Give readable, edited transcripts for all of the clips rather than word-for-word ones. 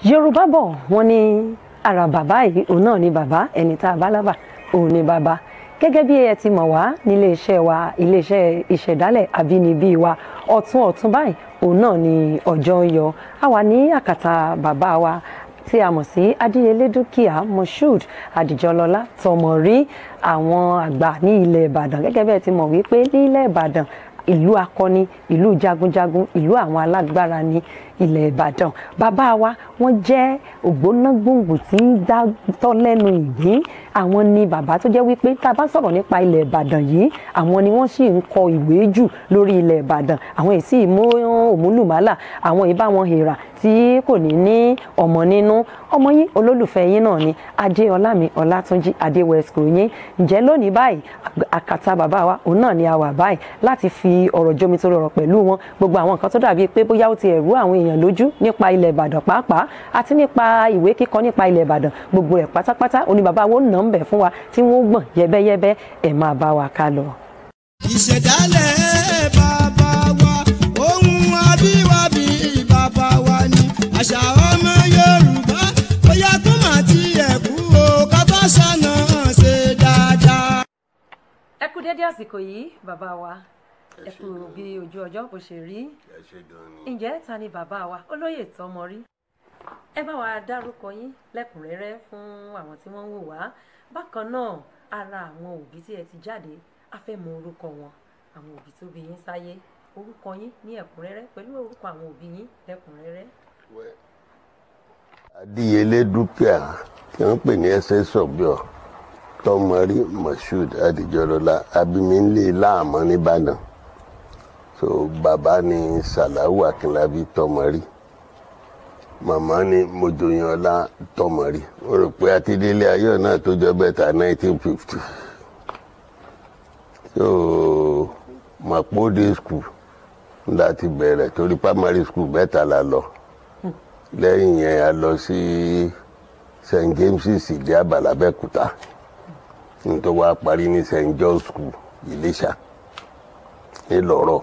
Yorùbá bọ̀ wọ́n ní ara bàbá yìí òun náà ni bàbá, ẹni tá a bá lábà òun ni bàbá. Gẹ́gẹ́ bí ẹ ti mọ̀ wá nílé iṣẹ́ wa, iléeṣẹ́ ìṣẹ̀dálẹ̀ àbínibí wa, ọ̀tún ọ̀tún báyìí òun náà ni ọjọ́ ń yọ. A wà ní àkàtà bàbá wa tí a mọ̀ sí Adíyelé Dúkìá Moshood Àdìjọlọ́lá Tọmọrí, àwọn àgbà ní ilẹ̀ Ìbàdàn. Gẹ́gẹ́ bí ẹ ti mọ̀ wípé ní ilẹ̀ Ìbàdàn, ìlú akọni, ìlú jagunjagun, ìlú àwọn alágbára ní ilẹ̀ Ìbàdàn. Bàbá wa wọ́n jẹ́ ògbónágbòǹgbò tí ń dá tọ́ lẹ́nu ìgbín. Àwọn ni bàbá tó jẹ́ wípé tá a bá sọ̀rọ̀ nípa ilẹ̀ Ìbàdàn yìí, àwọn ni wọ́n sì ń kọ ìwé jù lórí ilẹ̀ Ìbàdàn. Àwọn èsì ìmú òmùlùmálà, àwọn ìbá wọn hèrà tí kò ní ní ọmọ nínú. Ọmọ yín olólùfẹ́ yín náà ni Adéọlámi Ọlátúnjí Adéwẹ̀sìkò yín. Ǹjẹ́ lónìí báyìí àkàtà bàbá wa òun náà ni a wà báyìí láti fi ọ̀rọ̀ jomitoro ọ̀rọ̀ pẹ̀lú wọn. Gbogbo àwọn nǹkan tó dàbí pé bóyá ó ti ẹ̀rú àwọn èèyàn lójú nípa ilẹ̀ Ìbàdàn pàápàá àti nípa ìwé kíkọ nípa ilẹ̀ Ìbàdàn, gbogbo ẹ̀ pátápátá òní bàbá wo nà ń bẹ̀ fún wa tí wọ́n gbọ̀n yẹ́bẹ́yẹ́bẹ́. Ẹ̀ máa bá wa ká lọ. Ìṣẹ̀dálẹ̀ bàbá wa, ohun abíwábí bàbá wa ni àṣà ọmọ Yorùbá, bóyá tó máa ti ẹ̀kú o, ká bá ṣàna ṣe dáadáa. Ẹ kú dédé àsìkò yìí bàbá wa, ẹ kú bí ojú ọjọ́ bó ṣe rí. Ǹjẹ́ ta ni bàbá wa Olóyè Tọmọrí? Ẹ bá wa dárúkọ yín lẹ́kùnrẹ́rẹ́ fún àwọn tí wọ́n ń wò wá. Bákan náà, ara àwọn òbí tí ẹ ti jáde, a fẹ́ mọ orúkọ wọn, àwọn òbí tó bí yín sáyé, orúkọ yín ní ẹ̀kúnrẹ́rẹ́ pẹ̀lú orúkọ àwọn òbí yín lẹ́kùnrẹ́rẹ́. Adíyelé Dúkìá tí wọ́n pè ní ẹsẹ̀ sọ̀bíọ̀ Tọmọrí Moshood Àdìjọlọ́lá, abímílẹ̀ láàmọ́ nìbàdàn. So bàbá ni Sàláwù Akínlábí Tọmọrí, màmá ni Mojoyinọlá Tọmọrí. Mo rò pé àtidélé ayọ̀ náà tó jọ bẹ́ta 1950. So Mapo Day School láti bẹ̀rẹ̀, torí primary school mẹ́ta la lọ. Lẹ́yìn yẹn a lọ sí St James's Ìdí Àbà l'Abẹ́òkúta, nítorí wàá parí ní St John's School Ìléṣà ńìlọrọ.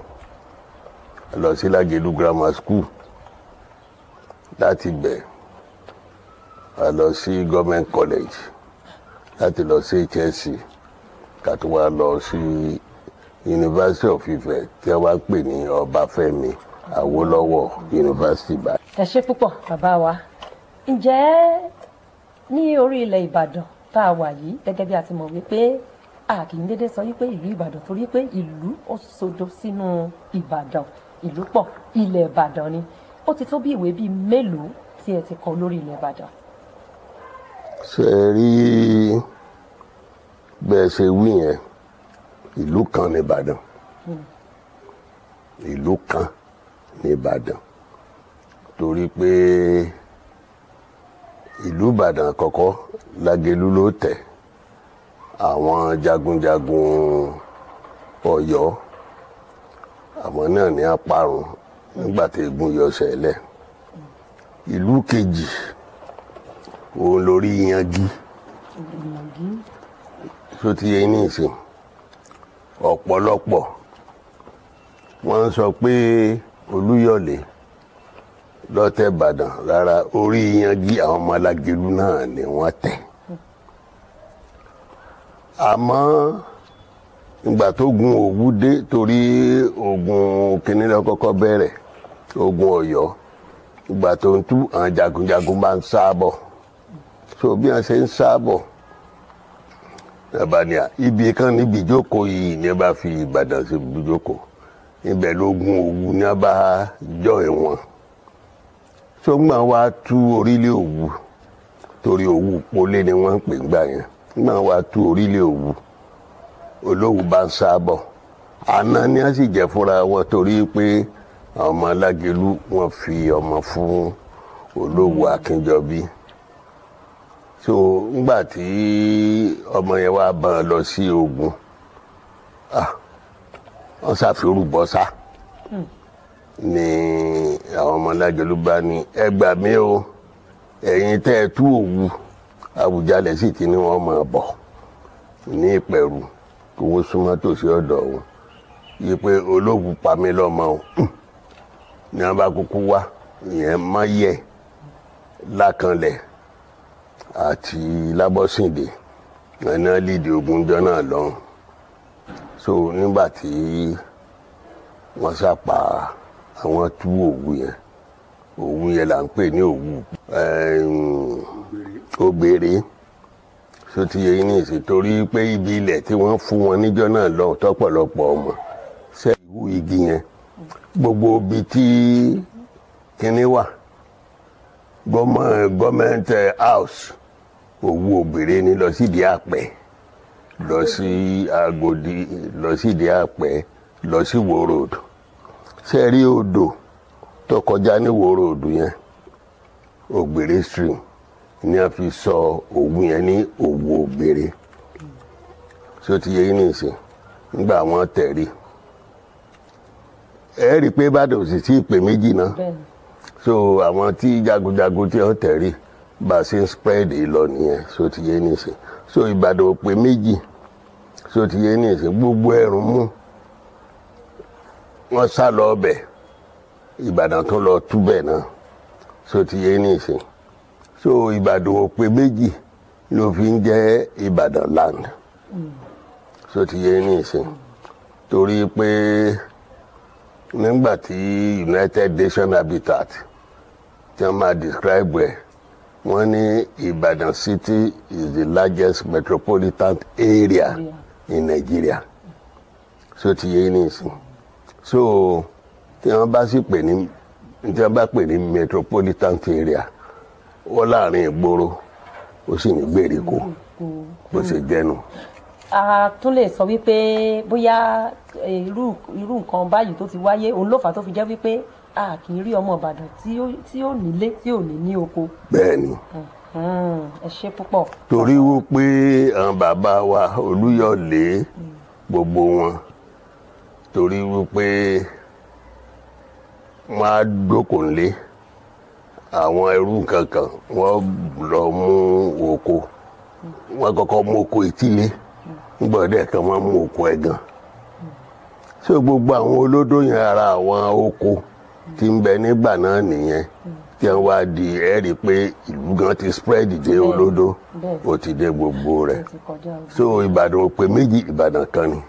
A lọ sí Lágẹ̀lú Grammar School, láti bẹ̀ a lọ sí Government College láti lọ sí HSC, ká tó wá lọ sí University of Ife tí wọ́n wá pè ní Ọbáfẹ́mi Awólọ́wọ̀ University báyìí. Ẹ ṣé púpọ̀ bàbá wa. Ǹjẹ́ ní orí ilẹ̀ Ìbàdàn tá a wà yìí, gẹ́gẹ́ bí a ti mọ̀ wípé a kì í dédé sọ wípé ìlú Ìbàdàn, torí pé ìlú ó sodo sínú Ìbàdàn, ìlú pọ̀, ilẹ̀ Ìbàdàn ni. Ó ti tó bí ìwé bíi mélòó tí ẹ ti kọ lórí ilẹ̀ Ìbàdàn? Ṣe rí bẹ́ẹ̀ ṣe wí yẹn, ìlú kan ní Ìbàdàn, ìlú kan ní Ìbàdàn, torí pé ìlú Ìbàdàn àkọ́kọ́ Lágelú ló tẹ̀. Àwọn jagunjagun Ọ̀yọ́ àwọn náà ní apárun nígbà tí egun yọ sẹ́lẹ̀. Ìlú kejì òun lórí Yangi tó ti yẹ ní ìsìn. Ọ̀pọ̀lọpọ̀ wọ́n ń sọ pé Olúyọ̀lé lọ́tẹ̀ Ìbàdàn, rárá, orí Yangi àwọn ọmọ Lágelú náà ni wọ́n tẹ̀. Àmọ́ ìgbà tó gun Òwu dé, torí ogun kìnní lọ kọ́kọ́ bẹ̀rẹ̀, ogun Ọ̀yọ́, ìgbà tó ń tú àwọn jagunjagun bá ń sábọ̀. So bí wọ́n ṣe ń sábọ̀, ẹ̀bà ni ibi kan níbi ìjókòó yìí ni ẹ bá fi Ìbàdàn sí ibi ìjókòó, ibẹ̀ lógun Òwu ni wọ́n bá jọ ìwọ̀n. So ńgbà wá tú orílẹ̀ Òwu, torí Òwu polé ni wọ́n ń pè ńgbà yẹn, ńgbà wá tú orílẹ̀ Òwu, Olówu bá ń sábọ̀. Àná ni wọ́n sì jẹ́ fúnra wọn, torí pé àwọn ọmọ Lágelú wọ́n fi ọmọ fún Olówu Akínjọbí. So ńgbà tí ọmọ yẹn wá bá lọ sí ogun, wọ́n ṣàfihàn bọ́sà ni àwọn ọmọ Lágelú bá ní, ẹ gbà mí o, ẹ̀yin tẹ́ ẹ tú Òwu. Àwùjalẹ̀ sì ti ní wọ́n máa bọ̀ ní Ìpẹ̀rù, kí wọ́n súnmọ́ tòsí ọ̀dọ̀ òun, yí pé Olówu pa mí lọ́mọ o. Ní wọ́n bá kúkú wá, ìyẹn má yẹ Lákanlẹ̀ àti Lábọ́sìndé ẹ̀nà lídìí ogun jọ náà lọ́hùn. So nígbà tí wọ́n sápa àwọn tú Òwu yẹn, Òwu yẹn là ń pè ní Òwu Ògbèrè. So ti yẹ ní ìsìn, torí pé ibi ilẹ̀ tí wọ́n fún wọn níjọ́ náà lọ tọ́pọ̀lọpọ̀ ọmọ ṣe ìwú igi yẹn, gbogbo ibi tí kinní wà, government house Òwu Ògbèrè ni, lọ sídìí àpẹ, lọ sí Agodi, lọ sídìí àpẹ, lọ sí Ìwó Road. Ṣe rí odò tó kọjá ní Ìwó Road yẹn, Ògbèrè stream ni a fi sọ Òwu yẹn ní Òwu Ògbèrè. Ṣé o ti yẹ yín nìsín? Nígbà wọn tẹ̀rí, ẹ rí i pé Ìbàdàn ò sì sí ìpè méjì náà. So àwọn tí jagunjagun tí wọ́n tẹ̀rí bá a ṣe ń spread lọ nìyẹn. Ṣé o ti yẹ nìsín? So Ìbàdàn ò pé méjì. Ṣé o ti yẹ nìsín? Gbogbo ẹ̀rùn mú wọ́n sá lọ ọbẹ̀, Ìbàdàn tó lọ túbẹ̀ náà. Ṣé o ti yẹ nìsín? So Ìbàdàn ò pé méjì ló fi ń jẹ́ Ìbàdàn land. Ṣé o ti yẹ nìsín? Torí pé nígbà tí United Nations Habitat tí wọ́n máa describe ẹ̀, wọ́n ní Ìbàdàn city is the largest metropolitan area in Nigeria. Ṣé o ti yẹ nìsín? So tí wọ́n bá sì pè ní, tí wọ́n bá pè ní metropolitan area, wọ́n láàrin ìgboro, ó sì ní gbèríko, bó ṣe jẹ́nu. A tún lè sọ wípé bóyá irú nǹkan báyìí tó ti wáyé, òun ló fà á tó fi jẹ́ wípé a kì í rí ọmọ Ìbàdàn tí ó nílé tí ò ní ní oko. Bẹ́ẹ̀ni. Ẹ ṣé púpọ̀. Torí wípé àwọn bàbá wa Olúyọ̀lé gbogbo wọn, torí wípé wọ́n á dókòó nílé àwọn ẹrú kankan, wọ́n lọ mú oko, wọ́n kọ́kọ́ mú oko etílé, gbọ́dọ̀ kan wọ́n mú oko ẹ̀gàn. So gbogbo àwọn olódò yẹn, ara àwọn oko tí ń bẹ nígbà náà nìyẹn, tí wọ́n wá di ẹ rí pé ìlú gan ti spread dé olódò, ó ti dé gbogbo rẹ̀. So Ìbàdàn ò pé méjì, Ìbàdàn kan ni.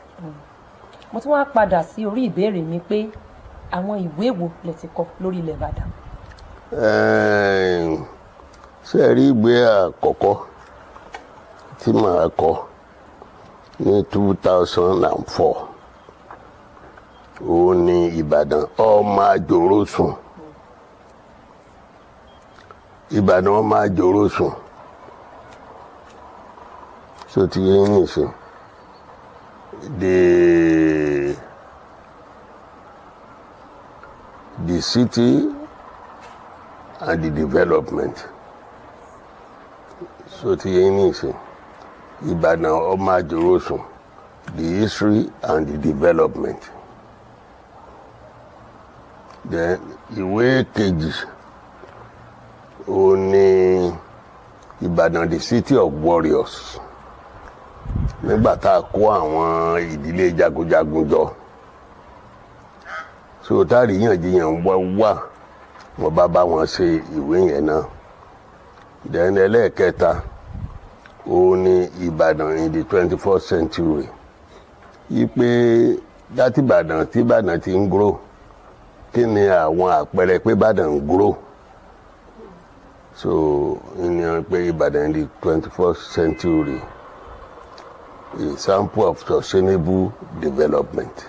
Mo tún wá padà sí orí ìbéèrè mi pé àwọn ìwé wo lẹ ti kọ lórí ilẹ̀ Ìbàdàn? Ṣé ẹ rí ìwé àkọ́kọ́ tí màá kọ ní 2004, òun ni Ìbàdàn ọmọ àjòrò sùn. Ìbàdàn ọmọ àjòrò sùn. So ti yé nìsín, the city and the development. So ti yé nìsín, Ìbàdàn ọmọ àjòrò sùn, the history and the development. Then ìwé kejì, ó ní Ìbàdàn the city of warriors, nígbà tá a kó àwọn ìdílé jagunjagun jọ, so táríyànjiyàn wá wà, wọ́n bá bá wọn ṣe ìwé yẹn náà. Then ẹlẹ́ẹ̀kẹta, ó ní Ìbàdàn in the 21st century, yí pé láti Ìbàdàn tí Ìbàdàn ti ń grow, kí ni àwọn àpẹẹrẹ pé Ìbàdàn ń grow? So ní pé Ìbàdàn in the 21st century, a sample of sustainable development.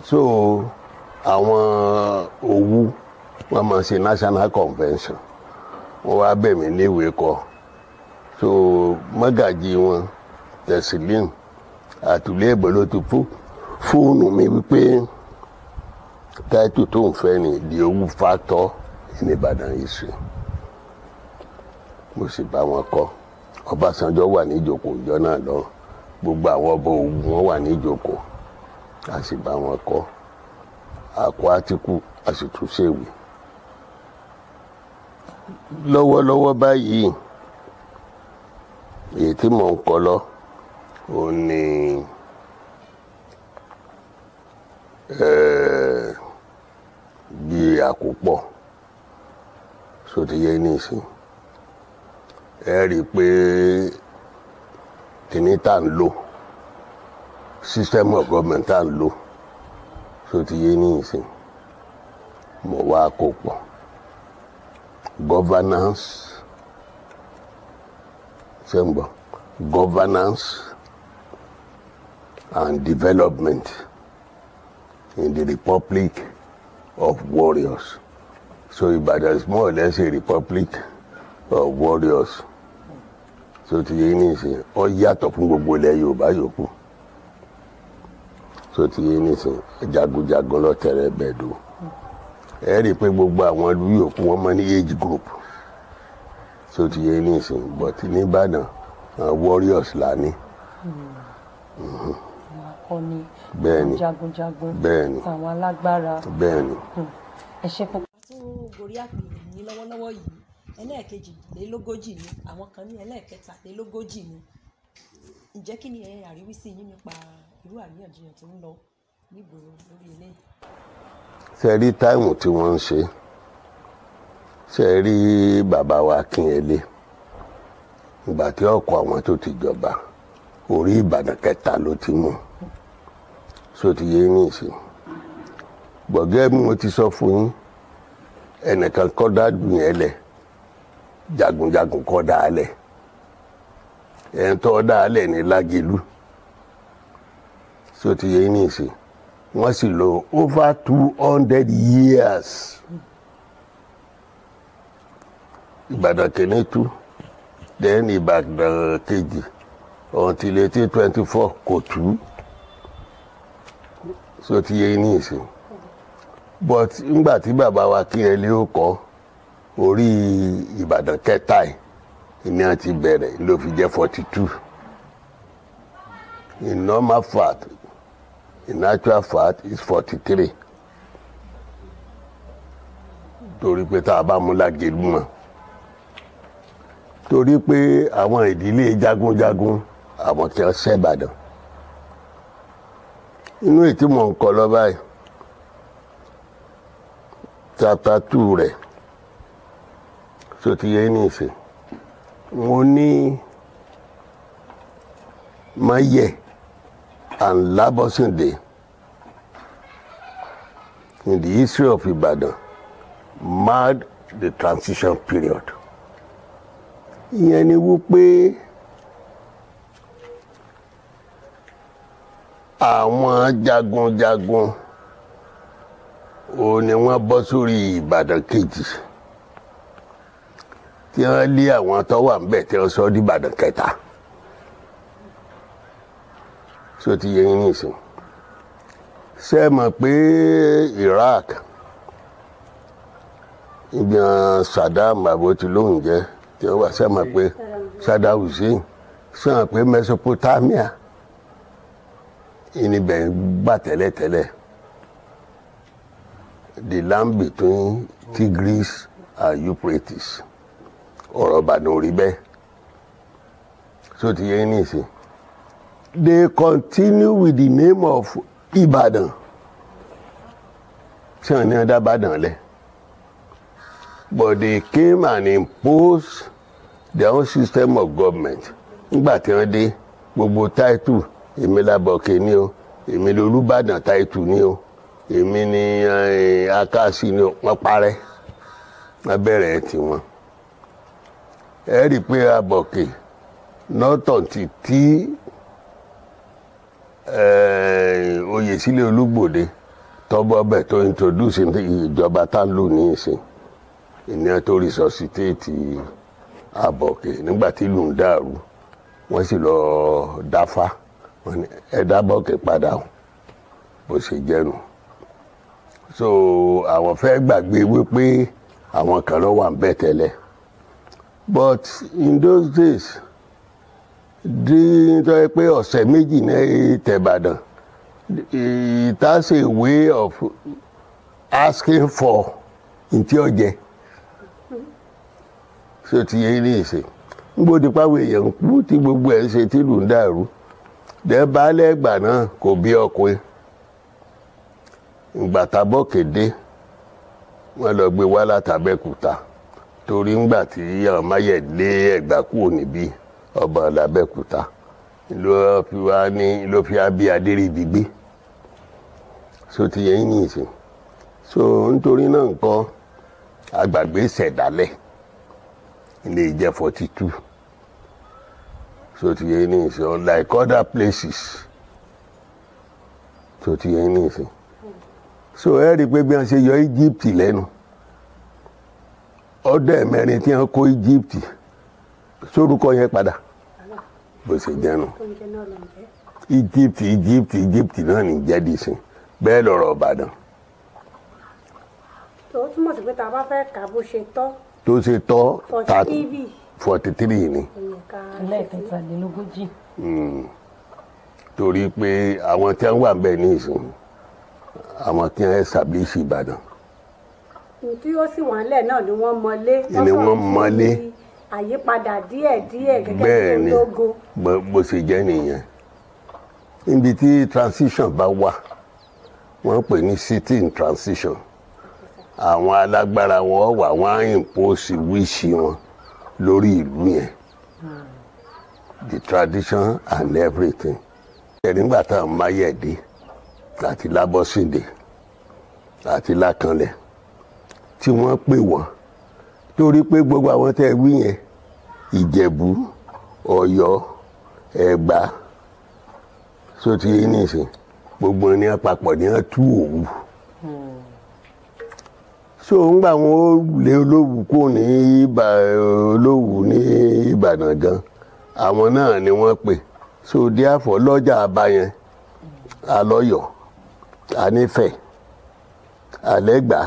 So àwọn Òwu wọ́n máa ṣe national convention, wọ́n wá bẹ̀ mí níwèé kọ. So mọ́gàjì wọn Tẹ̀sílín àtúlẹ̀ ẹ̀gbọ́n ló ti fún fóònù mi wípé táìtù tó ń fẹ́ ni The Owu Factor in Ìbàdàn history. Mo sì bá wọn kọ. Ọbásanjọ́ wà ní ìjókòó ìjọ náà lọ, gbogbo àwọn ọba Òwu wọn wà ní ìjókòó, a sì bá wọn kọ, àkọ átíkù, a sì tún ṣèwé. Lọ́wọ́lọ́wọ́ báyìí, èyí tí mò ń kọ lọ, òun ni bí àkópọ̀ So ti yé nísìn, ẹ rí i pé kìíní tá ń lò, system of government tá ń lò, so ti yé nísìn, mo wá kó pọ̀ governance, ṣé ń gbọ́, governance and development in the Republic of Warriors. So Ibadan is more or less a republic of warriors. So ti yé nísìn, ó yàtọ̀ fún gbogbo ilẹ̀ Yorùbá yòókù. So ti yé nísìn, jagunjagun ló tẹ̀rẹ̀ bẹ́ẹ̀ dùn. Ẹ rí i pé gbogbo àwọn ìlú yòókù, wọ́n máa ní age group. So ti yé nísìn, but ní Ìbàdàn, warriors là ní. Àwọn akọni, Bẹ́ẹ̀ni. àwọn jagunjagun, Bẹ́ẹ̀ni. àtàwọn alágbára. Bẹ́ẹ̀ni. Ẹ ṣe púpọ̀. Tó gorí àpèrè ní lọ́wọ́lọ́wọ́ yìí, ẹlẹ́ẹ̀kejìlélógójì ni, àwọn kan ní ẹlẹ́ẹ̀kẹtàlélógójì ni. Ǹjẹ́ kí ni ẹ àríwísí yín nípa irú àríyànjiyàn tó ń lọ nígboro lórí eléyìí? Ṣe rí time tí wọ́n ń ṣe, ṣe rí bàbá wa Akínyẹlé, ìgbà tí ọkọ̀ àwọn tó ti jọba, orí Ìbàdàn kẹta ló ti mú. So ti yé ní ìsìn, gbọ̀gẹ́ bí mo ti sọ fún yín, ẹnìkan kọ́ dájú yẹn lẹ̀, jagunjagun kọ́ dá lẹ̀, ẹni tó dá lẹ̀ ní Lágelú. So ti yé ní ìsìn, wọ́n sì lò over 200 years. Ìbàdàn kìíní tú, then Ìbàdàn kejì until 1824 kò tú. So ti yé ní ìsìn, but ńgbà tí bàbá wa Akínyẹlé ó kọ́, orí Ìbàdàn kẹta ẹ̀ ní a ti bẹ̀rẹ̀, ló fi jẹ́ 42. In normal fact, in actual fact, is 43, torí pé tá a bá mú Lágelú mọ́, torí pé àwọn ìdílé jagunjagun, àwọn tí wọ́n ṣẹ̀bàdàn inú ètí mò ń kọ lọ báyìí, chapter 2 rẹ̀, so ti yé ní ìsìn, mo ní Máyẹ̀ and Lábọ́sìndé in the history of Ibadan marred the transition period. Ìyẹn ni wípé àwọn jagunjagun òun ni wọ́n bọ́ sórí Ìbàdàn kejì, tí wọ́n lé àwọn tó wà ńbẹ̀, tí wọ́n sọ di Ìbàdàn kẹta. So ti yẹ yín nísìn, ṣé ẹ mọ̀ pé Iraq, ibi àwọn Saddam àbó ti lóhùn jẹ́ tí wọ́n wà, ṣé ẹ mọ̀ pé Saddam Hussein, ṣé ẹ mọ̀ pé Mesopotamia ìníbẹ̀ gbà tẹ́lẹ̀tẹ́lẹ̀, the land between Tigris and Euphrates? Ọ̀rọ̀ Ìbàdàn ò rí bẹ́ẹ̀. So ti yẹ yín nísìn, they continue with the name of Ibadan. Ṣé wọn ní wọn dá Ìbàdàn lẹ̀? But they came and imposed their own system of government. Nígbà tí wọ́n dé, gbogbo title, èmi l'Abọ̀kẹ́ ní o, èmi l'Olúbàdàn title ní o, èmi ní Akáàsì ní o, wọ́n parẹ́, wọ́n bẹ̀rẹ̀ tiwọn. Ẹ rí i pé Abọ̀kẹ́, not until tí Oyèsílẹ̀ Olúgbòde tọ́bọ̀ bẹ̀ tó introduce ìjọba tá ń lò ní ìsìn, ìní tó resuscitate Abọ̀kẹ́. Nígbà tí ìlú ń dàrú, wọ́n sì lọ dáfá, wọ́n ní ẹ dábọ̀kẹ́ padà o, bó ṣe jẹ́nu. So àwọn fẹ́ gbàgbé wípé àwọn kan ló wà ń bẹ̀ tẹ́lẹ̀. But in those days, dí tó yẹ pé ọ̀sẹ̀ 2 ní tẹ̀bàdàn, it has a way of asking for ntí ọ̀jẹ̀. So ti yé ní ìsìn, ngbódi pàwọn èèyàn ń kú, tí gbogbo ẹ̀ ń ṣe, tí ìlú ń dàrú dẹ́, baálé ẹgbà náà kò bí ọkùnrin. Ìgbà tábọ́kèdé, wọ́n lọ gbé wá látàbẹ́kúta. Torí ńgbà tí àwọn Máyẹ̀ lé Ẹ̀gbá kúrò níbí, ọba l'Abẹ́òkúta ló fi wá ní ló fi wá bí Adéríbigbé. So ti yẹn ní ìsìn. So nítorí náà nǹkan àgbàgbé ṣẹ̀dálẹ̀ ilé ìjẹ́ 42. So ti yẹn ní ìsìn, like other places. So ti yẹn ní ìsìn. So ẹ rí i pé bí wọ́n ṣe yọ Egypt lẹ́nu, ọdẹ mẹ́rin tí wọ́n kó Egypt sórúkọ yẹn padà bó ṣe jẹnu. Egypt Egypt Egypt náà ní jẹ́dísìn. Bẹ́ẹ̀ lọ̀rọ̀ Ìbàdàn. Tó túmọ̀ sí pé tá a bá fẹ́ kà bó ṣe tọ́. Tó ṣe tọ́ 43 ni. Ẹlẹ́ẹ̀kẹtàlélógójì. Torí pé àwọn tí wọ́n wà bẹ́ẹ̀ ní ìsìn, àwọn tí wọ́n establish Ìbàdàn. Tí ó sì wà nílẹ̀ náà ni wọ́n mọlé. Ni wọ́n mọlé. Àyípadà díẹ̀ díẹ̀ gẹ́gẹ́ bí ológo. Bẹ́ẹ̀ ni, bó ṣe jẹ́ nìyẹn. Níbi tí transition bá wà, wọ́n pè ní city in transition. Àwọn alágbára wọn wà, wọ́n á impose wish wọn lórí ìlú yẹn. The tradition and everything. Nígbà táwọn Máyẹ̀dé àti Lábọ́sídé àti Lákanlẹ̀ tí wọ́n pè wọ́n, torí pé gbogbo àwọn tẹ́ wí yẹn, Ìjẹ̀bú, Ọ̀yọ́, Ẹ̀gbá, so ti yé nìsín, gbogbo ní àpapọ̀ ní wọ́n tú Òwu. So ńgbà wọn ó lé Olówu kó ní Olówu ní Ìbàdàn gan, àwọn náà ni wọ́n pè. So therefore lọ́jà àbá yẹn, alọ́yọ̀, anífẹ̀, alẹ́gbàá,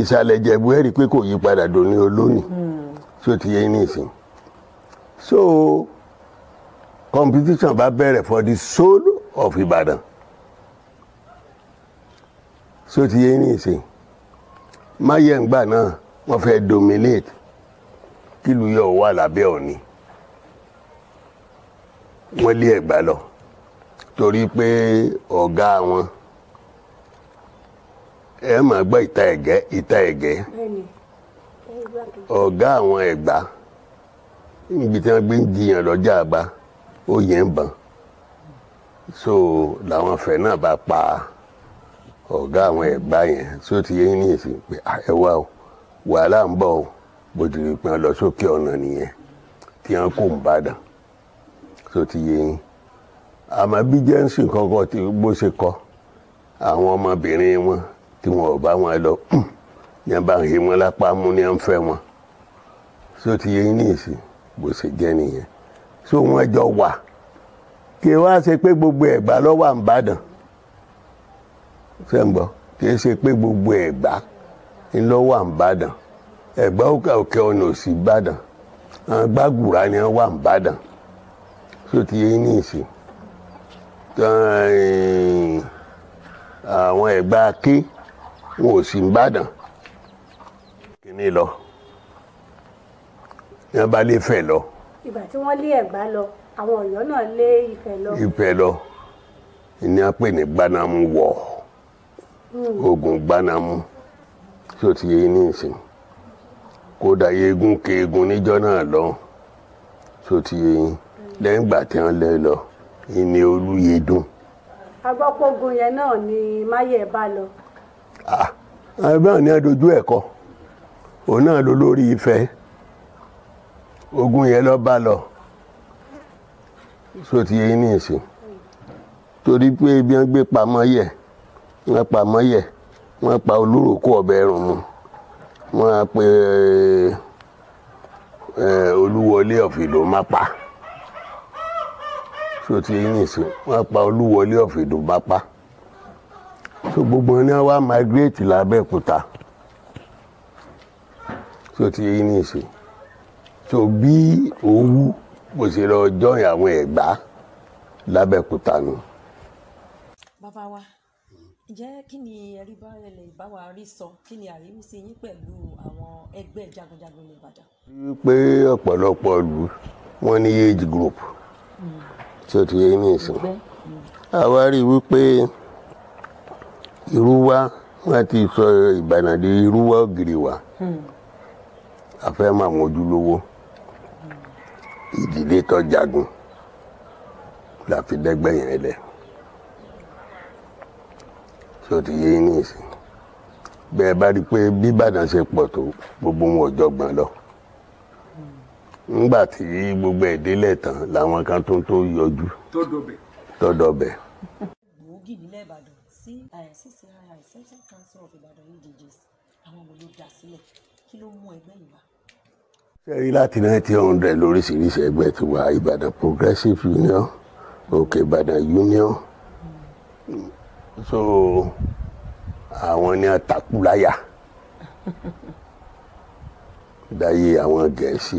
ìsàlẹ̀ Ìjẹ̀bú ẹ̀rí pé kò yí padà dòní olónìí. So ti yé nìsín. So competition bá bẹ̀rẹ̀ for the soul of Ìbàdàn. So ti yé nìsín. Máyẹ̀ngbà náà wọ́n fẹ́ dominate kílùú yọ̀ wà lábẹ́ Ọ̀ọ̀ni. Wọ́n lé Ẹ̀gbá lọ torí pé ọ̀gá wọn, ẹ máa gbọ́ ìta ẹ̀gẹ́, ìta ẹ̀gẹ́. Ọ̀gá àwọn Ẹ̀gbá níbi tí wọ́n gbé ń jiyàn lọ́jà àbá, ó yẹn ń bàn. So làwọn fẹ̀ náà bá pa ọ̀gá àwọn Ẹ̀gbá yẹn. So ti yẹn ní ìsìn pé ẹ wá o, wàhálà ń bọ̀ o, bó ti rí pé wọ́n lọ sókè ọ̀nà nìyẹn tí wọ́n kò ń bàdàn. So ti yẹn. Àmọ́ bí Jẹ́nsìn kọ́kọ́ tí bó ṣe kọ́ àwọn ọmọbìnrin wọn tí wọn ò bá wọn lọ, ní wọn bá ń he wọn lápá mú ní wọn fẹ́ wọn. So ti yẹn ní ìsìn bó ṣe jẹ́ nìyẹn. So wọ́n jọ wà. Kí wá ṣe pé gbogbo Ẹ̀gbá ló wà n'Ìbàdàn. Ṣé ń gbọ́? Kì í ṣe pé gbogbo Ẹ̀gbá ló wà n'Ìbàdàn. Ẹ̀gbá òkè ọ̀nà òsì Ìbàdàn. Àwọn Gbàgùrà ni wọ́n wà n'Ìbàdàn. So ti yẹn ní ìsìn. Àwọn Ẹ̀gbá Aké wọn ò sí n'Ìbàdàn. Kíní lọ. Ní wọ́n bá lé Ifẹ̀ lọ. Ìgbà tí wọ́n lé Ẹ̀gbá lọ, àwọn Ọ̀yọ́ náà lé Ifẹ̀ lọ. Ifẹ̀ lọ. Ní wọ́n pè ní Gbanamu wọ̀. Ogun Gbanamu. So ti yé ní ìsìn. Kódà eégún keegun níjọ́ náà lọ. So ti yé yín. Lẹ́yìn ìgbà tí wọ́n lé lọ, ìní Olúyẹdùn. Agbọ́pọ̀gun yẹn náà ni Máyẹ̀ bá lọ. Ẹgbẹ́ òní adojú ẹ̀kọ́. Òun náà ló lórí Ifẹ̀. Ogun yẹn lọ bá lọ. So ti yé ní ìsìn. Torí pé bí wọ́n gbé pamọ́ yẹ̀, wọ́n pamọ́ yẹ̀, wọ́n pa Olúrókò ọbẹ̀ ẹ̀rùn mu. Wọ́n á pe Olúwọlé ọ̀fìdó má pa. So ti yé ní ìsìn, wọ́n pa Olúwọlé ọ̀fìdó má pa. So gbogbo ní wọ́n wá migrate l'Abẹ́òkúta. So ti yé ní ìsìn. So bí Òwu bó ṣe lọ join àwọn Ẹ̀gbá l'Abẹ́òkúta nù. Bàbá wa, ǹjẹ́ kí ni ẹ̀rí bá lè bá wa rí sọ? Kí ni àríwísí yín pẹ̀lú àwọn ẹgbẹ́ jagunjagun ní Ìbàdàn? Pé ọ̀pọ̀lọpọ̀ ìlú wọ́n ní age group. Tí ó ti yé ní ìsìn. Àwa rí i wípé Irúwá, wọ́n ti sọ Ìbàdàn di Irúwá Ògìrìwà. A fẹ́ mọ àwọn ojúlówó ìdílé tó jagun la fi dẹ́gbẹ́ yẹn lẹ̀. Ṣé o ti yé yín nísìn? Bẹ́ẹ̀ bá rí i pé bí Ìbàdàn ṣe pọ̀ tó, gbogbo wọn ò jọgbọ́n lọ. Ńgbà tí gbogbo ẹ̀ délẹ̀ tán làwọn kan tó tó yọjú tó dọbẹ̀. Tó dọbẹ̀. Gbòógì nílẹ̀ Ìbàdàn sí CCI, Central Council of Ìbàdàn Indigenes, àwọn wo ló dá sílẹ̀? Kí ló mú ẹgbẹ́ yìí wá? Ṣé rí, láti 1900 lóríṣiríṣi ẹgbẹ́ ti wà: Ìbàdàn Progressive Union, Òkè Ìbàdàn Union. So àwọn ní àtàkùláyà dáyé àwọn Gẹ̀ẹ́sì,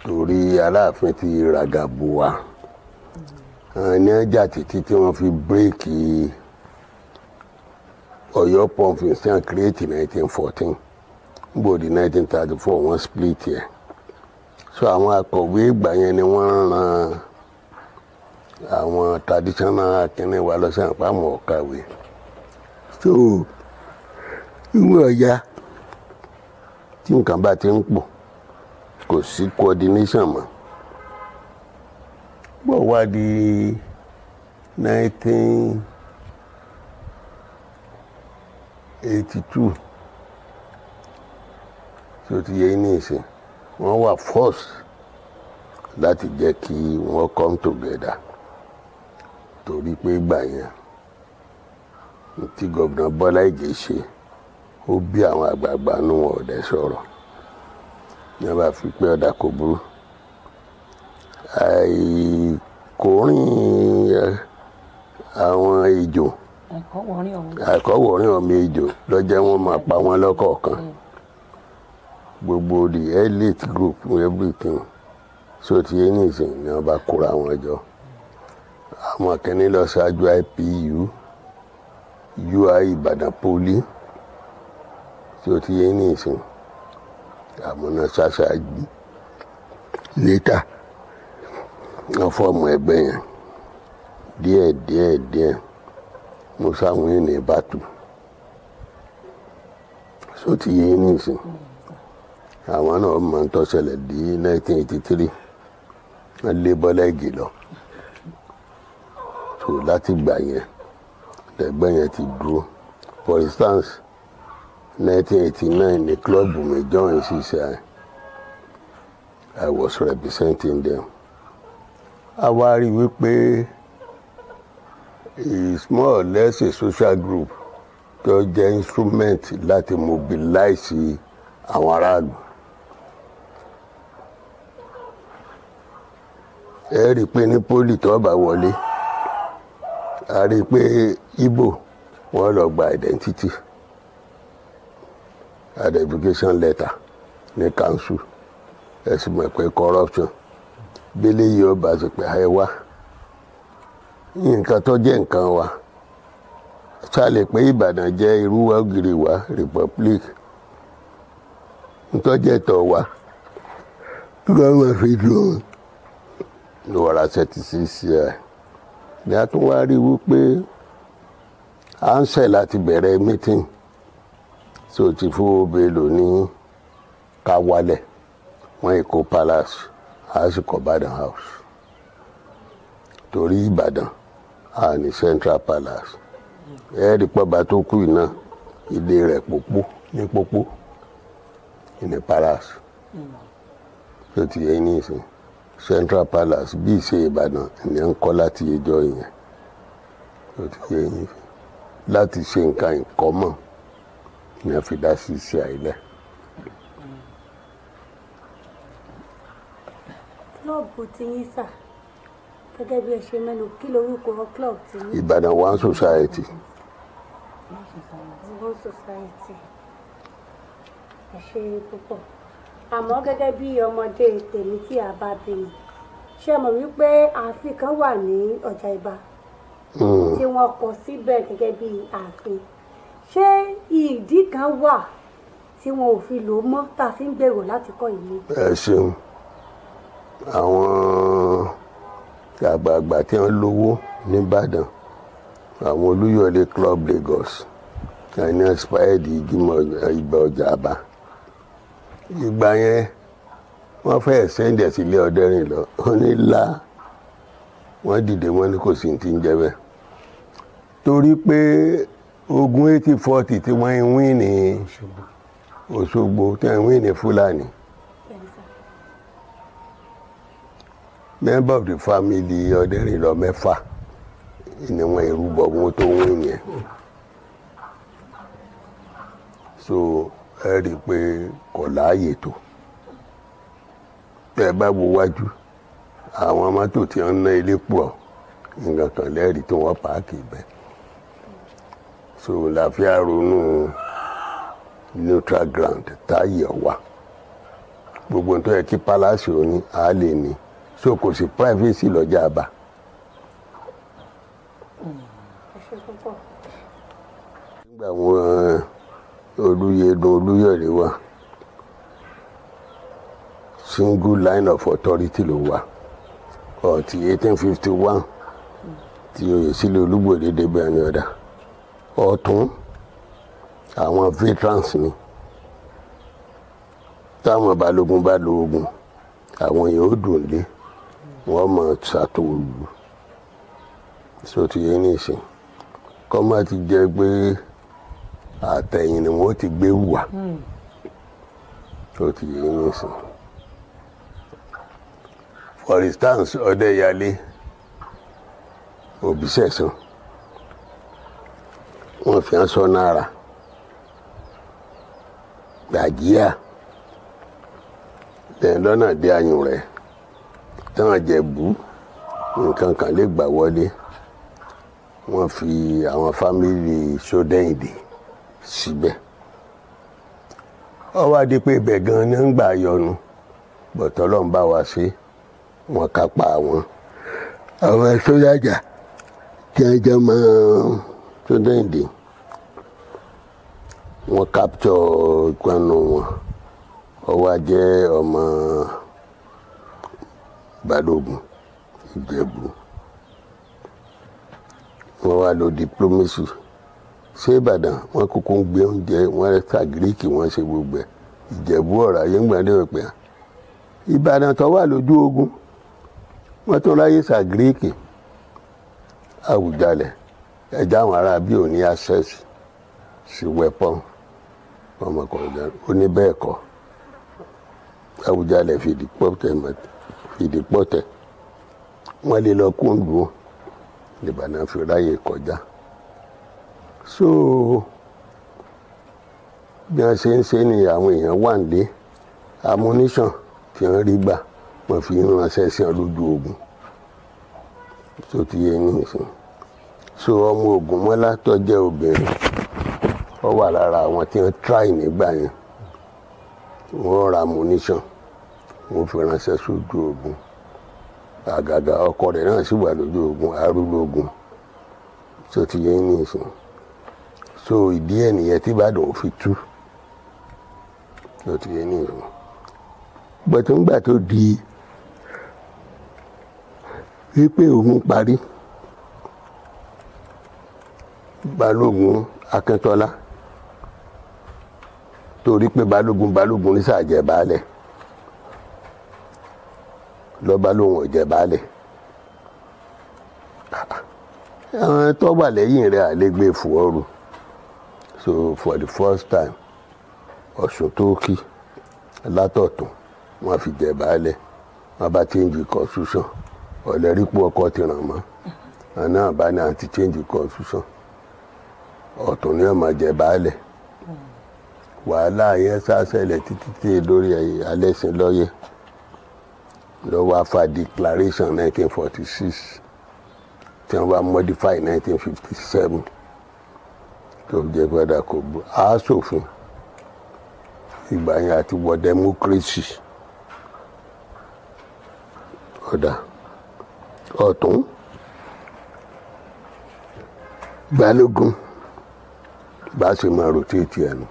torí Aláàfin ti ràgàbò wa. Àwọn ní ọjà títí tí wọ́n fi break Ọ̀yọ́ pumping sí create 1914 gbòdì, 1934 wọ́n split yẹ. So àwọn akọ̀wé ìgbà yẹn ni wọ́n ran àwọn traditional akínní wa lọ sí àpamọ́ ọ̀kàwé. So ìwé ọ̀ya tí nǹkan bá ti ń pọ̀, kò sí coordination mọ́. Bọ́ wá di 1982, tí ó ti yẹ ní ìsìn, wọ́n wà force láti jẹ́ kí wọ́n come together, torí pé gbà yẹn tí gómìnà Bọ́lá Ìgè ṣe, ó bí àwọn àgbààgbà nù, wọn ọ̀dẹ sọ̀rọ̀ ní wọ́n bá fi pé ọ̀dà kò burú, àìkórìn àwọn ejò, àìkọ́wọ̀ọ́rìn ọmọ ejò lọ́jọ́ wọn máa pa wọ́n lọ́kọ̀ọ̀kan, gbogbo the elite group, everything. So ti yé nìsín ni wọ́n bá kóra wọn jọ. Àwọn kìíní lọ ṣáájú IPU, UI Ìbàdàn Poly. So ti yé nìsín, àwọn náà ṣáṣáájú. Later wọ́n form ẹgbẹ́ yẹn díẹ̀ díẹ̀ díẹ̀. Mo sáwọn yìí ní ìbátú. So ti yé nìsín, àwọn náà máa ń tó ṣẹlẹ̀ di 1983, wọ́n lé Bọ́lá Ìgè lọ. So láti gbà yẹn lẹ́gbẹ́ yẹn ti dúró. For instance, 1989 ní club mi join CCI. I was representing them. A wá rí wípé is more or less a social group tó jẹ́ instrument láti mobilize àwọn aráàlú. Ẹ rí i pé ní poly tó bá wọlé, a rí i pé Igbo wọ́n lọ gba identity identification letter ní council. Ẹ sì mọ̀ pé corruption bẹ́lẹ̀ yìí, ọba sì pé ẹ wá nǹkan tó jẹ́ nǹkan wa ṣáà pé Ìbàdàn jẹ́ Irúwá Ògìrìwá Republic, ntọ́jẹ́ tọ̀ wá lọ́wọ́ fi dùn lọ́wọ́ra thirty six years ni. A tún wá rí wípé à ń ṣẹ̀ láti bẹ̀rẹ̀ meeting. So ti fún Bello ní ká wálẹ̀, wọ́n Èkó Palace, a sì kọ́ Ìbàdàn House, torí Ìbàdàn a ní Central Palace. Ẹ̀ẹ́dì pọ́ba tó kú iná ilé rẹ̀ pópó ní pópó ní palace tó ti yẹ ní ìsìn. Central Palace bí ìṣe Ìbàdàn ní ń kọ́ láti ẹjọ́ yẹn tó ti yẹ ní ìsìn, láti ṣe nǹkan ìkọ́mọ̀ ní a fi dá sí iṣẹ́ àìlẹ̀. Club tí yín sà, gẹ́gẹ́ bí ẹ ṣe mẹ́nu, kí lorúkọ club tí yín? Ìbàdàn One Society. One Society, ẹ ṣe púpọ̀. Àmọ́ gẹ́gẹ́ bí ọmọdé tèmi tí a bá bí mi, ṣé mọ̀ wípé ààfin kan wà ní ọjà Ìbà tí wọ́n kọ síbẹ̀ gẹ́gẹ́ bí ààfin? Ṣé ìdí kan wà tí wọn ò fi lò ó mọ́ tá a fi ń gbèrò láti kọ́ ìlú? Ẹ ṣeun. Àwọn àgbààgbà tí wọ́n lówó nìbàdàn, àwọn Olúyọ̀lé Club Lagos, ẹni inspired ìgbìmọ̀ ìgbà ọjà àbá. Ìgbà yẹn wọ́n fẹ́ẹ́ sẹ́ńdẹ̀ sílé Ọdẹ́rìnlọ, ó ní là, wọ́n dìde, wọ́n ní kò sí ti ń jẹ́ bẹ́ẹ̀, torí pé ogun 1840 tí wọ́n ń wí ní Òṣogbo, tí wọ́n ń wí ní Fúlàní, member of the family Ọdẹ́rìnlọ 6 ni wọ́n ìrúbọ wọn tó wí yẹn. So ẹ rí i pé kò láàyè tó. Tẹ́ ẹ bá wo wájú àwọn mọ́tò tí wọ́n ń ná ilé pọ̀, nǹkan kan lẹ́rìí tí wọ́n páàkì bẹ́ẹ̀. So làáfíà ronú neutral ground táyé wà, gbogbo tó yẹ kí palace òní á lè ní. So kò sí privacy lọ́jà àbá. Nígbà wọn Olúyẹdùn Olúyọ̀lé wà, single line of authority ló wà ọtí 1851 tí Oyèsílẹ̀ Olúgbòde débẹ̀ ní ọ̀dà ọ̀tún. Àwọn veterans ni, táwọn balógun bá lo ogun, àwọn yóò dùn lé wọ́n mọ̀ ṣàtòlù. So ti yé nísìn, kọ́ má ti jẹ́ pé àtẹ̀yìn ni wọ́n ti gbé wà. So ti yé nísìn, for instance, Ọdẹ́yálé Òbísẹ̀san, wọ́n fi hàn sọ náírà gbàjíà lẹ́yìn lọ́nà dé ayùn rẹ̀ táwọn Jẹ̀bú nǹkan kan lè gbà wọlé. Wọ́n fi àwọn fámìlì Ṣódẹ́yìndé síbẹ̀. Ó wá di pé ibẹ̀ gan-an ní ń gbà yọnu, bọ̀tọ́ Ọlọ́run bá wa ṣe, wọ́n kápá àwọn sójà tí wọ́n jẹ́ mọ́ Ṣódẹ́yìndé, wọ́n capture ìkànnù wọn. Ó wá jẹ́ ọmọ Balógun Ìjẹ̀bú. Wọ́n wá lo diplomacy ṣé Ìbàdàn, wọ́n kúkú ń gbé oúnjẹ, wọ́n ta gíríkì, wọ́n ṣe gbogbo ẹ̀. Ìjẹ̀bú ọ̀rọ̀ ayé ń gbàdé pé Ìbàdàn tó wà lójú ogun, wọ́n tún ráyè sàgíríkì. Àwùjalẹ̀ ẹja àwọn ará bí ò ní access sí weapon ọmọkùnrin ó ní bẹ́ẹ̀ kọ́. Àwùjalẹ̀ fìdí pọ̀tẹ́ wọ́n lè lọ kóńdù Ìbàdàn fi ráyè kọjá. So bí wọ́n ṣe ń ṣe ni àwọn èèyàn wà nílé, ammunition tí wọ́n rí gbà wọ́n fi ń ránṣẹ́ sí ọ lójú ogun. So ti yé ní ìsìn. So ọmọ Ògúnmọ́lá tó jẹ́ obìnrin, ó wà lára àwọn tí wọ́n try nígbà yẹn. Wọ́n ra ammunition, wọ́n fi ránṣẹ́ sójú ogun. Àgàgà ọkọ rẹ̀ náà sì wà lójú ogun, arúgbógun. So ti yé ní ìsìn. So ìdí ẹ̀ nìyẹn tí Ìbàdàn ò fi tú. So ti yé ní ìsìn. Bọ̀tún ńgbà tó di wípé òun parí, Balógun Akíntọ́lá, torí pé Balógun ní sàjẹ́ baálẹ̀, lọ́ba lóun ò jẹ́ baálẹ̀. Àwọn tó wà lẹ́yìn rẹ̀ àlégbé fòọ́rù. So for the first time, Ọ̀ṣun tó kí látọ̀tún wọ́n fi jẹ baálẹ̀. Wọ́n bá change constitution, ọ̀lẹ́rípò ọkọ̀ ti ràn mọ́ àná bá ní àti change constitution, ọ̀tún ni wọ́n máa jẹ baálẹ̀. Wàhálà yẹn sá ṣẹlẹ̀ títí tí lórí Alẹ́sìnlọ́yẹ̀ ló wá fa declaration 1946 tí wọ́n bá modify 1957 tó jẹ́ padà kò bú aṣòfin. Ìgbà yẹn àti wọ democracy. Ọ̀dà ọ̀tún Balógun bá ṣe máa rotate ẹnu.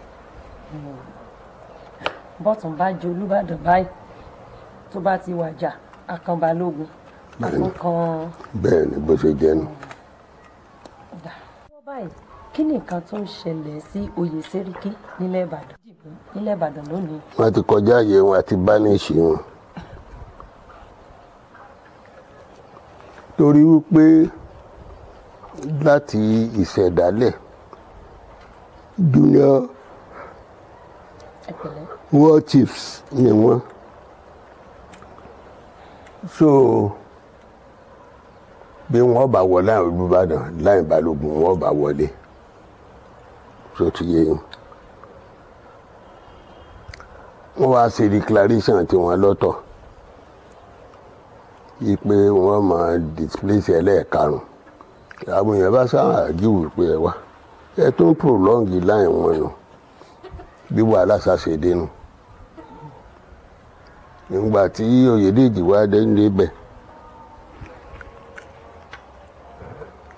Bọ́tún bá jẹ Olúbàdàn báyìí, tó bá ti wàjà, akàn Balógun àtúnkàn. Bẹ́ẹ̀ ni bó ṣe jẹ́ nu. Báyìí, kí ni nǹkan tó ń ṣẹlẹ̀ sí oyè Sẹ́ríkí nílẹ̀ Ìbàdàn? Nílẹ̀ Ìbàdàn lónìí. Wọ́n ti kọjá àyè wọn àti báníṣì wọn. Torí wípé láti ìṣẹ̀dálẹ̀ junior war chiefs ni wọ́n. So bí wọ́n bá wọlé àwọn Olúbàdàn láì Balógun wọ́n bá wọlé. So ti yé yín. Wọ́n wá ṣe declaration tiwọn lọ́tọ̀ yí pé wọ́n máa displace ẹlẹ́ẹ̀karùn-ún. Àwọn èèyàn bá sáà jíwò pé ẹ wá ẹ tún prolong line wọn nù bí wàhálà ṣàṣe dénú. Nígbà tí Oyèdèjì wá dé níbẹ̀,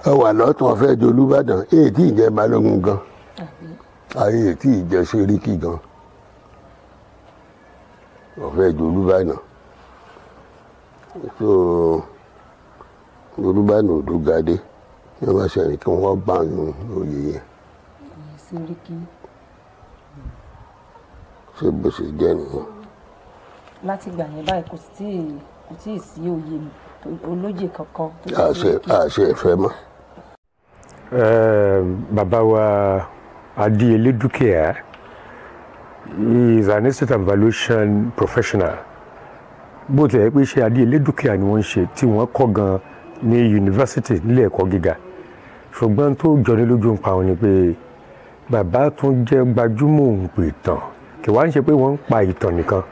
ẹ wà lọ́tún ọ̀fẹ́ jẹ Olúbàdàn, èyí tí ì jẹ́ Balógun gan, ayé tí ì jẹ́ Ṣẹ́ríkì gan, ọ̀fẹ́ jẹ Olúbàdàn. So Olúbàdàn Òdúgadé ní wọ́n ṣe ní kí wọ́n bá oyè yẹn. Ṣẹ́ríkì. Ṣé bó ṣe jẹ́ nìyẹn? Láti ìgbà yẹn báyìí kò tíì sí oyè olóyè kankan. Àṣẹ ìfẹ́ mọ́. Bàbá wa Adéyẹlé Dúkìá is an estate and valuation professional. Bó tilẹ̀ pé iṣẹ́ Adéyẹlé Dúkìá ni wọ́n ń ṣe tí wọ́n kọ́ gan ní yunifásitì nílé ẹ̀kọ́ gíga. Ṣùgbọ́n tó jọni lójú ń pa wọn ni pé bàbá tún jẹ́ gbajúmọ̀ òǹpìtàn. Kì wá ń ṣe pé wọ́n ń pa ìtàn nìkan,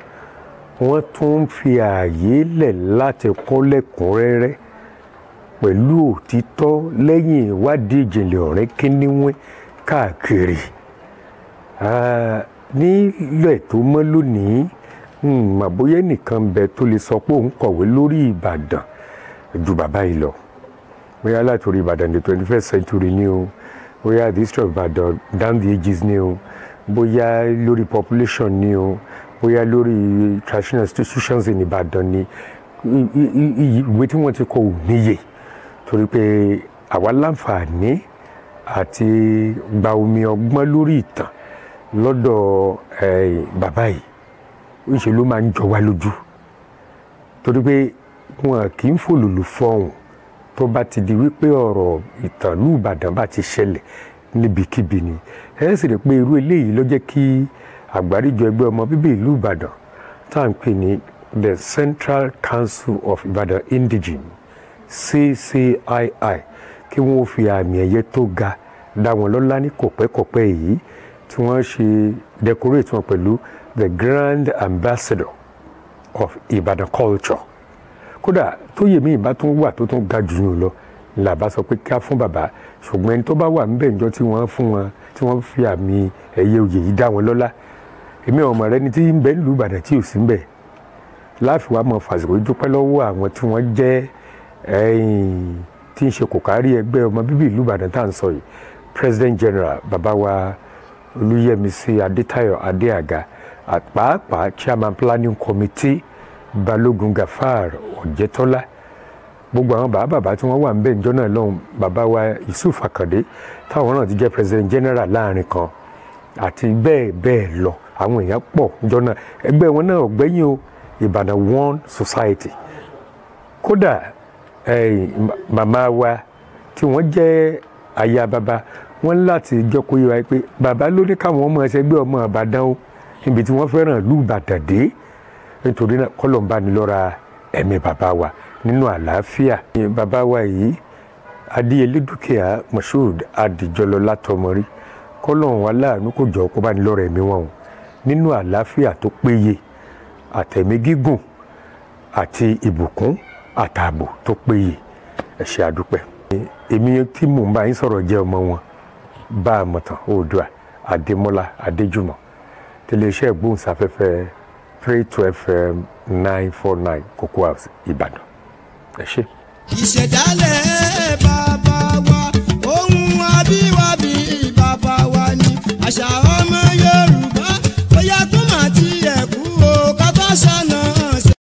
wọ́n tún ń fi ààyè lẹ̀ láti kọ́ lẹ́kùnrẹ́rẹ́ pẹ̀lú òtítọ́ lẹ́yìn ìwádìí ìjìnlẹ̀ ọ̀rẹ́ kíníwín káàkiri. Nílẹ̀ tó mọ́ lónìí, màbóyá nìkan bẹ tó lè sọ pé òun kọ̀wé lórí Ìbàdàn ju bàbá yìí lọ. Bóyá látòrí Ìbàdàn the 21st century ni o, bóyá the history of Ìbàdàn down the ages ni o, bóyá lórí population ni o, bóyá lórí traditional institutions in Ìbàdàn ni. Ìwé tí wọ́n ti kọ ò níye, torí pé àwa láǹfààní àti gba omi ọgbọ́n lórí ìtàn lọ́dọ̀ bàbá yìí. Ńṣe ló máa ń jọ wá lójú, torí pé wọn kì í fòlòlò fọhùn tó bá ti di wípé ọ̀rọ̀ ìtàn ìlú Ìbàdàn bá ti ṣẹlẹ̀ níbikíbi ni. Ẹ sì rí pé irú eléyìí ló jẹ́ kí àgbáríjọ ẹgbẹ́ ọmọ bíbí ìlú Ìbàdàn tá à ń pè ní the Central Council of Ibadan Indigene CCII kí wọ́n fi àmì ẹ̀yẹ tó ga dá wọn lọ́lá ní kọ̀pẹ́kọ̀pẹ́ yìí tí wọ́n ṣe decorate wọn pẹ̀lú the Grand Ambassador of Ibadan Culture. Kódà tó yè mí ìbá tún wà tó tún ga jù yín lọ làbá sọ pé ká fún bàbá, ṣùgbọ́n ẹni tó bá wà níbẹ̀ níjọ́ tí wọ́n fún wọn tí wọ́n fi àmì ẹ̀yẹ oyè yìí dá wọn lọ́lá, èmi ọmọ rẹ ni tí ń bẹ nílùú Ìbàdàn tí ò sí ń bẹ. Láàfin wa mọ fàsìkò dúpẹ́ lọ́wọ́ àwọn tí wọ́n jẹ́ tí ń ṣe kò kárí ẹgbẹ́ ọmọ bíbí ìlú Ìbàdàn tá à ń sọ yìí, President General bàbá wa Olúyẹmisí Adétayọ̀ Adéàga, pàápàá Chairman Planning Committee Balógun Gafar Ọ̀jẹ̀tọ́lá, gbogbo àwọn bàbá bàbá tí wọ́n wà ń bẹ̀ níjọ́ náà lọ́hùn, bàbá wa Yusuf Akande táwọn náà ti jẹ́ President General láàrin kan àti bẹ́ẹ̀ bẹ́ẹ̀ lọ. Àwọn èèyàn pọ̀ níjọ́ náà, ẹgbẹ́ wọn náà ọ̀gbẹ́yìn o, Ìbàdàn One Society. Kódà màmá wa tí wọ́n jẹ́ aya bàbá wọ́n láti jẹ́ kó yé wa pé bàbá ló ní káwọn ọmọ ẹsẹ̀ gbé ọmọ Ìbàdàn o, níbi tí wọ́n fẹ́ràn ìlú Ìbàdàn dé. Nítorí náà kọ́lọ̀ ń bá ní lọ́ra ẹ̀mí bàbá wa nínú àlàáfíà. Bàbá wa yìí Adéyẹlé Dúkìá Moshood Adìjọlọ Látọmọrí, kọ́lọ̀ wa láàánú kò jọ kó bá ní lọ́ra ẹ̀mí wọn o nínú àlàáfíà tó péye, àtẹ̀mí gígùn àti ìbùkún àtààbò tó péye. Ẹ ṣé àdúpẹ́. Èmi tí mò ń bá yín sọ̀rọ̀ jẹ́ ọmọ wọn, bá a mọ̀tàn Oòduà Adémọ́lá Adéjùmọ̀, tẹlẹsẹ̀ gbóhùnsáfẹ́fẹ́ 32 FM 949 Cocoa House, Ìbàdàn. Ẹ ṣé. Ìṣẹ̀dálẹ̀ bàbá.